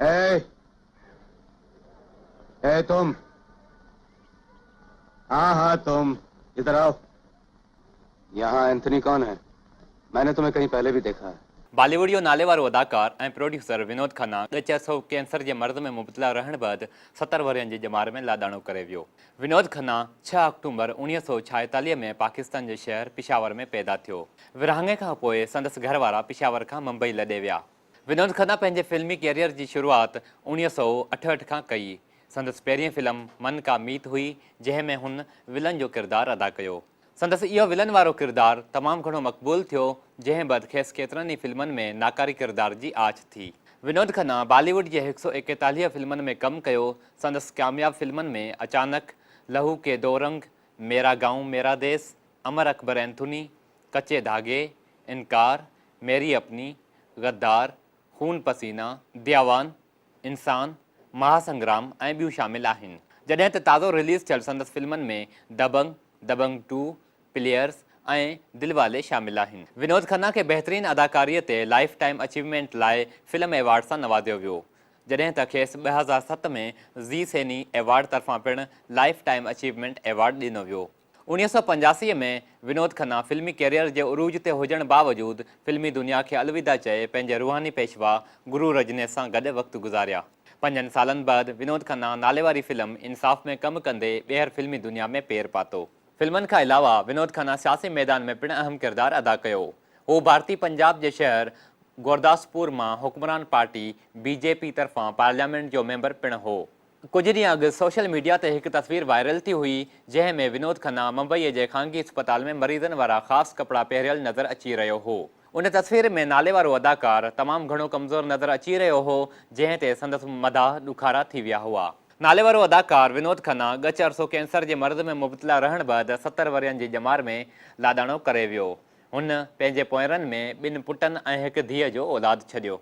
ए, ए तुम, हाँ हाँ तुम इधर आओ। यहाँ एंथनी कौन है? मैंने तुम्हें कहीं पहले भी देखा है। بالي ووڊ جو ناليوارو اداڪار ۽ پروڊيوسر ونود کنا ڳچ عرصو ڪينسر جي مرض ۾ مبتلا رهڻ بعد 70 ورهين جي ڄمار ۾ لاڏاڻو ڪري ويو. ونود کنا ڇهه آڪٽومبر 1946 ۾ پاڪستان جي شهر پشاور ۾ پيدا ٿيو. ورهاڱي کان پوء سندس گهر وارا پشاور کان ممبئي لڏي ويا. ونود کنا پنهنجي فلمي ڪيريئر جي شروعات 1968 کان ڪئي. سندس پهرين فلم من ڪا ميت هئي، جنهن ۾ هن ولن جو ڪردار ادا ڪيو. سندس اهو ولن وارو ڪردار تمام گهڻو مقبول ٿيو، جنهن بعد کيس ڪيترن ئي فلمن ۾ ناڪاري ڪردار جي آڇ ٿي. ونود کنا بالي ووڊ جي 141 فلمن ۾ ڪم ڪيو. سندس ڪامياب فلمن ۾ اچانڪ، لهو ڪي دو رنگ، ميرا گائون ميرا ديس، امر اڪبر اينٿوني، ڪچي ڌاڳي، انڪار، ميري اپني، غدار، خون پسينا، دياوان، انسان، مها سنگرام ۽ ٻيون شامل آهن. جڏهن ته تازو رليز ٿيل سندس فلمن ۾ دبنگ، دبنگ ٽو، پليئرز ۽ دل والي شامل آهن. ونود کنا کي بهترين اداڪاريء تي لائف ٽائيم اچيومينٽ لاء فلم ايوارڊ سان نوازيو ويو. جڏهن ته کيس 2007 ۾ زي سيني ايوارڊ طرفان پڻ لائف ٽائيم اچيومينٽ ايوارڊ ڏنو ويو. 1985 ۾ ونود کنا فلمي ڪيريئر جي عروج تي هجڻ باوجود فلمي دنيا کي الوداع چئي پنهنجي روحاني پيشوا گرو رجنيش سان گڏ وقت گذاريا. پنجن سالن بعد ونود کنا ناليواري فلم انصاف ۾ ڪم ڪندي ٻيهر فلمي دنيا ۾ پير پاتو. فلمن کان علاوه ونود کنا سياسي ميدان ۾ پڻ اهم ڪردار ادا ڪيو. هو ڀارتي پنجاب جي شهر گورداسپور مان حڪمران پارٽي بي جي پي طرفان پارليامينٽ جو ميمبر پڻ هو. ڪجهه ڏينهن اڳ سوشل ميڊيا تي هڪ تصوير وائرل ٿي هئي، جنهن ۾ ونود کنا ممبئيء جي خانگي اسپتال ۾ مريضن وارا خاص ڪپڙا پهريل نظر اچي رهيو هو. ان تصوير ۾ ناليوارو اداڪار تمام گهڻو ڪمزور نظر اچي رهيو هو، جنهن تي سندس مداح ڏکارا ٿي ويا هئا. ناليوارو اداڪار ونود کنا ڳچ عرصو ڪينسر جي مرض ۾ مبتلا رهڻ بعد 70 ورهين جي ڄمار ۾ لاڏاڻو ڪري ويو. هن پنهنجي پوئينرن ۾ ٻن پٽن ۽ هڪ ڌيء جو اولاد ڇڏيو.